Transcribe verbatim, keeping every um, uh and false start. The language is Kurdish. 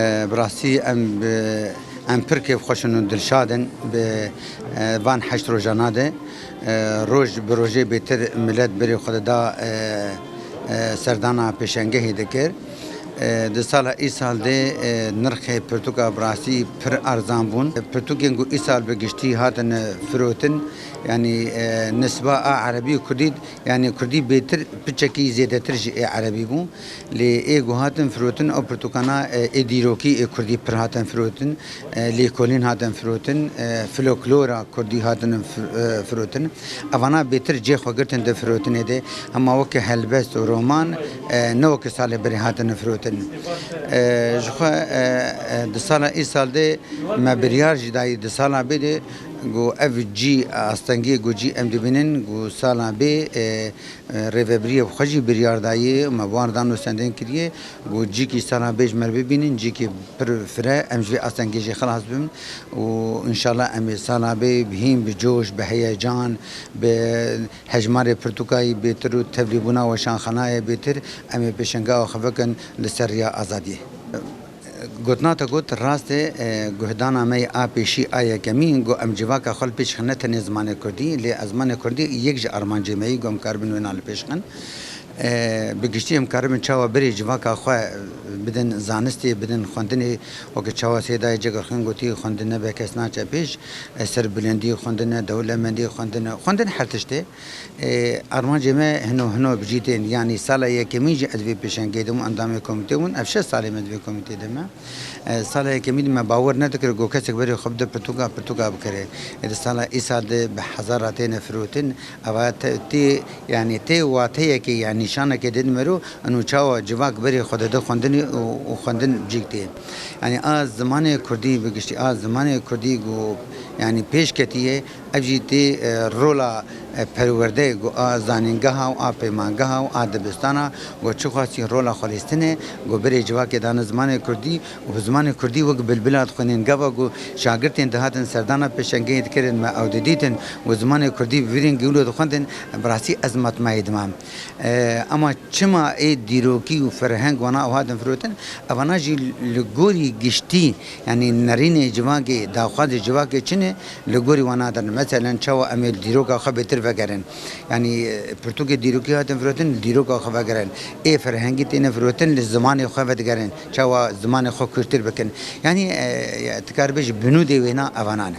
E, bi rastî em bi, em pir kêfxweş in û dilşad in bi, e, van heşt rojana de. E, roj bi rojê bêtir milet berê xwe dida, e, e, serdana pêşengehê dikir. E, di sala îsal de, e, nirxê pirtûka bi rastî pir erzan bûn. Pirtûkên ku îsal bi giştî hatin, e, firotin, yanî, e, nisba a erebî û kurdî, yanî kurdî bêtir piçekî zêdetir ji ê erebî bû. Lê ê ku hatin firotin ew pirtûkana, e, ê dîrokî ê kurdî pir hatin firotin, e, lêkolîn hatin firotin, e, folklora kurdî hatin fir-, e, firotin. Evana bêtir cê xwe girtin di firotinê de, hema weke helbest û roman, e, ne weke salê berê hatin firotin. E, ji xwe, e, e, di sala îsal de me biryar jî dayî di sala bê de ku ev cî astengiyê ku cî em dibînin ku sala bê, e, e, rêvebiriyê bi xwe jî biryar dayî, me bi wan re da nûsendin kiriye, ku cîkî sala bê ji me re bibînin, cîkî pir fire, em ji vê astengê jî xilas bibin û înşallah em ê sala bê bi hîn, bi coş, bi heyecan, bi hejmarê pirtûkayî bêtir û tevlîbûna weşanxanayê bêtir, em ê pêşengeha xwe vekin li ser riya azadiyê. Gotina te got rast e, e, guhdana me yê a pêşî a yekemîn, got em civaka xwe li pêş xin ne tenê zimanê kurdî, lê zimanê kurdî yek ji armancê me yî, got em karibin wêna li pêş xin. E, bi giştî em karibin çawa berê civaka xwe bidin zanistê, bidin xwendinê, weke çawa Sêdayê Cegerxwîn gotî, xwendin nebe kes naçe pêş, e, serbilindî xwendin e, dewlemendî xwendin e, xwendin her tiştê. Ê, armancê me hino hino bi cî tên. Yanî sala yekemîn jî ez vê pêşengê de bûm, endamê komîtê bûm. Ev şeş salê me di vê komîtê de me. Ê, sala yekemîn de me bawer nedikir ku kesek berê xwe bide pirtûka, pirtûka bikire. Ê, di sala îsal de bi hezara têne firotin. Eva te, tê, yanî tê wateyekê, yanî nîşanekê didin mero, eno çawa civak berê xwe dide xwendinê û, û xwendin bi cî tê. Yanî a zimanê kurdî bi giştî, a zimanê kurdî ku, yanî pêş ketiye, Ev jî tê, e, rola, e, perwerdeyê ku a zanîngeha û a peymangeha û a dibistana ku çi xwestî rola xwe lîstine, ku berê civakê dane zimanê kurdî û bi zimanê kurdî wek bilbila dixwînin. Gava ku şagirtên dihatin serdana pêşengehê dikirin, me ew didîtin û zimanê kurdî bi vî rengî wilo dixwendin, bi rastî ez matmayê dimam. E, ema çima ê dîrokî û ferheng wana ew hatin firotin? Evana jî li gorî giştî, yanî nerînê civakê, daxwazê civakê çi ne, li gorî wan nadirin. Meselen, çawa em ê li dîroka xwe bêtir vegerin? Yanî, e, pirtûkê dîrokî hatin firotin, li dîroka xwe vegerin. Ê ferhengî têne firotin, li zimanê xwe vedigerin. Çawa zimanê xwe kûrtir bikin? Yanî, e, tu karibêjî binûdê wêna evana ne.